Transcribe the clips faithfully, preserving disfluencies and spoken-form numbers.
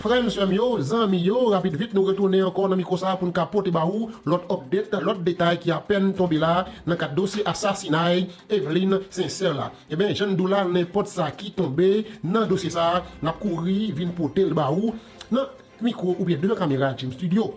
Frè m, sè m yo, zanmi yo, rapid vit nou retounen ankò nan mikwo sa a pou n ka pote ba ou lòt update, lòt detay ki apèn tonbe la nan kad dosye asasinay Eveline Sincère la. Ebyen, jan n di w la, nenpòt sa ki tonbe nan dosye sa a, n ap kouri vin pote l ba ou nan mikwo oubyen devan kamera Jim Studio.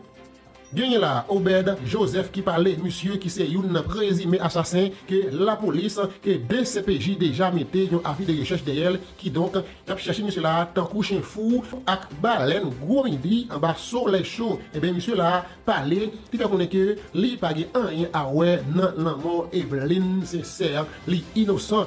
Genyen la Obed Joseph ki pale, misye ki se youn nan prezime asasen ke lapolis, ke D C P J deja mete yon avi de rechèch dèyè l, kidonk y ap chèche misye la tankou chen fou ak balèn gwo midi anba solèy cho. Ebyen, misye la pale, li fè konnen ke li pa gen anyen a wè nan lanmò Eveline Sincère, li inosan.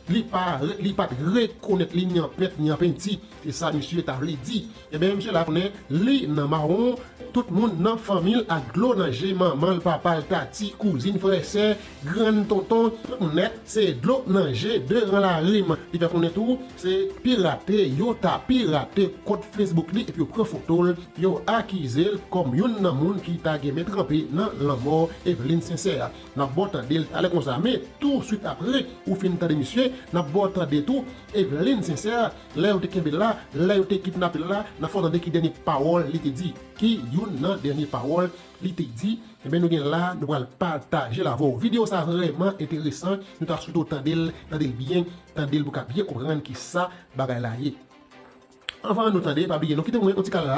Li pa, li pa t rekonèt li ni an pent ni an penti. Se sa misye ta vle di. Ebyen, misye la konnen li nan mawon. Tout moun nan fanmi l ak dlo nan je manman l, papa l, tati, kouzin, frè, sè, grann tonton, tout moun nèt, se dlo nan je devan lari m. Li fè konnen tou, se pirate yo ta pirate kont Facebook li epi yo pran foto l, yo akize l kòm youn nan moun ki ta gen men tranpe nan lanmò Eveline Sincère. N ap ba w tande l talè konsa. Men, tousuit apre ou fin tande misye, n ap ba w tande tou Eveline Sincère, lè yo te kenbe l la, lè yo te kidnape l la, n ap fè w tande ki dènye pawòl li te di. Ki youn nan dènye pawòl li te di? Ebyen, nou gen la, nou pral pataje l avè w. Videyo sa vrèman enteresan. Nou ta swete w tande l, tande l byen, tande l pou w ka byen konprann ki sa bagay la ye. Anvan nou tande, pa bliye nou kite mwen yon ti kal la,